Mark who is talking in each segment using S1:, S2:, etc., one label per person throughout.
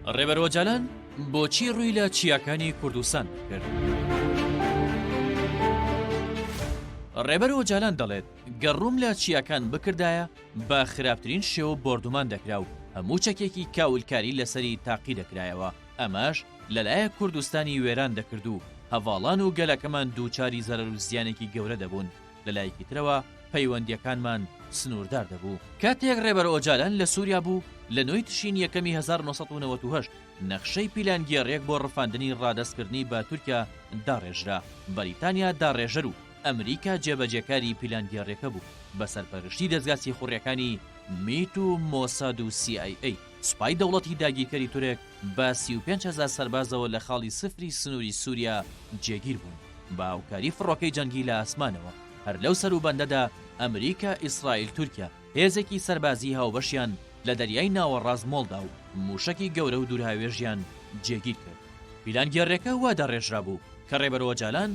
S1: ڕێبەر ئۆجالان بۆچی ڕووی لە چیاکانی کوردستان کرد؟ ڕێبەر ئۆجالان دەڵێت گەر ڕووم لە چیاکان بکردایە بە خراپترین شێوە بۆردومان دەکرا و هەموو چەکێکی کاولکاری لەسەری تاقی دەکرایەوە ئەمەش لەلایەک کوردستانی وێران دەکرد و هەڤاڵان و گەلەکەمان دووچاری زەرەر و زیانێکی گەورە دەبوون لەلایەکی ترەوە پەیوەندییەکانمان سنووردار دەبوو. کاتێک ڕێبەر ئۆجالان لە سووریا بوو، لە نۆی تشرینی یەکەمی 1998 نەخشەی پیلانگێڕییەک بۆ ڕفاندنی ڕادەستکردنی بە تورکیا داڕێژرا، بەریتانیا داڕێژەر و ئەمریکا جێبەجێکاری پیلانگێڕییەکە بوو، بە سەرپەرشتی دەزگا سیخوڕییەکانی میت و مۆساد و سی ئای ئەی. سوپای دەوڵەتی داگیرکەری تورک بە 35 هەزار سەربازەوە لە خاڵی سفری سنووری سووریا جێگیر بوون، بە هاوکاری فڕۆکەی جەنگی لە ئاسمانەوە. هەر لەو سەروبەندەدا ئەمریکا، ئیسرائیل، تورکیا هێزێکی سەربازیی هاوبەشیان لە دەریای ناوەڕاست مۆڵدا و مووشەکی گەورە و دوورهاوێژیان جێگیر کرد. پیلانگێڕیەکە وا داڕێژرابوو کە ڕێبەر ئۆجالان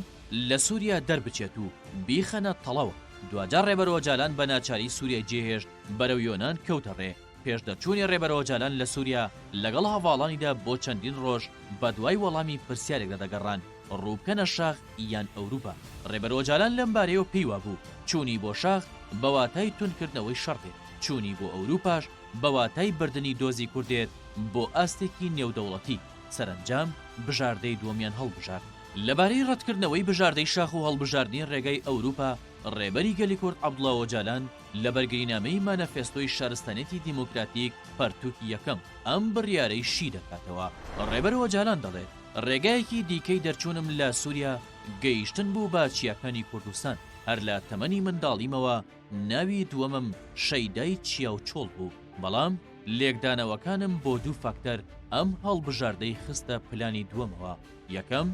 S1: لە سووریا دەربچێت و بیخەنە تەڵەوە. دواجار ڕێبەر ئۆجالان بە ناچاری سووریای جێهێشت بەرەو یۆنان کەوتە ڕێ. پێش دەرچوونی ڕێبەر ئۆجالان لە سووریا لەگەڵ هەڤاڵانیدا بۆ چەندین ڕۆژ بەدوای وەڵامی پرسیارێکدا دەگەڕان، ڕووبکەنە شاخ یان ئەوروپا؟ ڕێبەر ئۆجالان لەم بارەیەوە پێی وابوو چوونی بۆ شاخ بە واتای توندکردنەوەی شەڕ دێت، چوونی بۆ ئەوروپاش بە واتای بردنی دۆزی کورد دێت بۆ ئاستێکی نێودەوڵەتی، سەرەنجام بژاردەی دووەمیان هەڵبژارد. لەبارەی ڕەتکردنەوەی بژاردەی شاخ و هەڵبژاردنی ڕێگای ئەوروپا، ڕێبەری گەلی کورد عەبدوڵا ئۆجالان لە بەرگرینامەی مانەفێستۆی شارستانیەتی دیموکراتیک پەرتوکی یەکەم ئەم بڕیارەی شی دەکاتەوە. ڕێبەر ئۆجالان دەڵێت، ڕێگایەکی دیکەی دەرچوونم لە سوریا گەیشتن بوو بە چیاکانی کوردستان، هەر لە تەمەنی منداڵیمەوە ناوی دووەمم شەیدای چیا و چۆڵ بوو، بەڵام لێکدانەوەکانم بۆ دوو فاکتەر ئەم هەڵبژاردەی خستە پلانی دووەمەوە، یەکەم،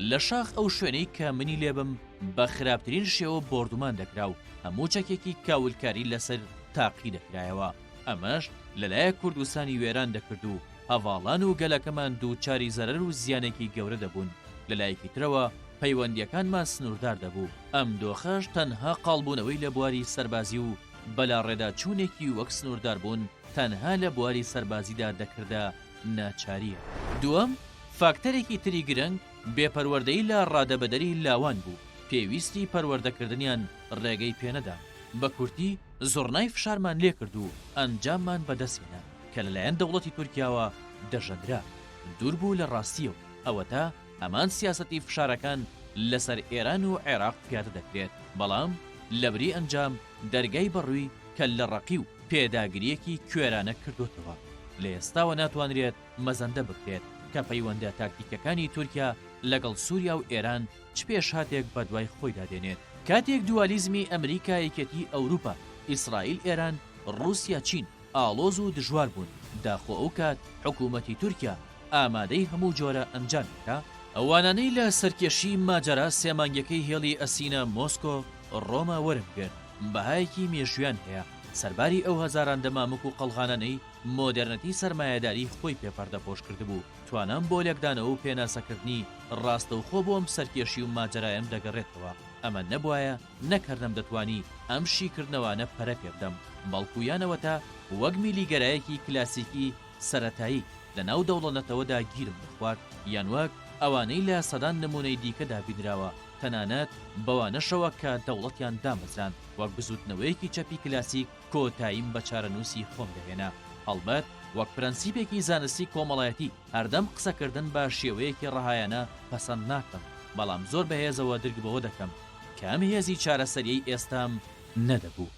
S1: لە شاخ ئەو شوێنەی کە منی لێبم بە خراپترین شێوە بۆردومان دەکرا و هەموو چەکێکی کاولکاری لەسەر تاقی دەکرایەوە، ئەمەش لەلایەک کوردستانی وێران دەکرد و هەڤاڵان و گەلەکەمان دووچاری زەرەر و زیانێکی گەورە دەبوون، لەلایەکی ترەوە پەیوەندییەکانمان سنووردار دەبوو، ئەم دۆخەش تەنها قاڵبوونەوەی لە بواری سەربازی و بەلاڕێداچوونێکی وەک سنوورداربوون تەنها لە بواری سەربازیدا دەکردە ناچارییە. دووەم، فاکتەرێکی تری گرنگ، بێ پەروەردەیی لە ڕادەبەدەری لاوان بوو، پێویستی پەروەردەکردنیان ڕێگەی پێنەدا، بە کورتی زوڕنای فشارمان لێکرد و ئەنجاممان بەدەستهێنا کە لەلایەن دەوڵەتی تورکیاوە دەژەندرا، دوور بوو لە ڕاستییەوە، ئەوەتا هەمان سیاسەتی فشارەکان لەسەر ئێران و عێراق پیادە دەکرێت، بەڵام لەبری ئەنجام دەرگای بەڕووی کەللەڕەقی و پێداگرییەکی کوێرانە کردۆتەوە. لە ئێستاوە ناتوانرێت مەزەندە بکرێت کە پەیوەندە تاکتیکیەکانی تورکیا لەگەڵ سوریا و ئێران چ پێشهاتێک بەدوای خۆیدا دێنێت. کاتێک دوالیزمی ئەمریکا یەکێتی ئەوروپا ئیسرائیل ئێران ڕوسیا چین ئاڵۆز و دژوار بوون، داخۆ ئەو کات حکوومەتی تورکیا ئامادەی هەموو جۆرە ئەنجامێکە؟ ئەوانانەی لە سەرکێشی ماجەرا سێ مانگیەکەی هێڵی ئەسینا مۆسکۆ ڕۆما وەرم گرت بەهایەکی مێژوویان هەیە، سەرباری ئەو هەزاران دەمامک و قەڵغانانەی مۆدێرنەتی سەرمایەداری خۆی پێ پەردەپۆش کردبوو، توانام بۆ لێکدانەوە و پێناسەکردنی ڕاستەوخۆ بۆ ئەم سەرکێشی و ماجەرایەم دەگەڕێتەوە، ئەمە نەبوایە نەک هەر نەمدەتوانی ئەم شیکردنەوانە پەرە پێبدەم، بەڵکو یانەوەتا وەک میلیگەرایەکی کلاسیکی سەرەتایی لەناو دەوڵەت-نەتەوەدا گیرم دەخوارد، یان وەک ئەوانەی لە سەدان نموونەی دیکەدا بینراوە، تەنانەت بەوانەشەوە کە دەوڵەتیان دامەزراند، وەک بزووتنەوەیەکی چەپی کلاسیک کۆتاییم بە چارەنووسی خۆم دەهێنا. هەڵبەت وەک پرەنسیپێکی زانستی کۆمەڵایەتی هەردەم قسەکردن بە شێوەیەکی ڕەهایانە پەسەند ناکەم، بەڵام زۆر بەهێزەوە درک بەوە دەکەم کە ئەم هێزی چارەسەرییەی ئێستام نەدەبوو.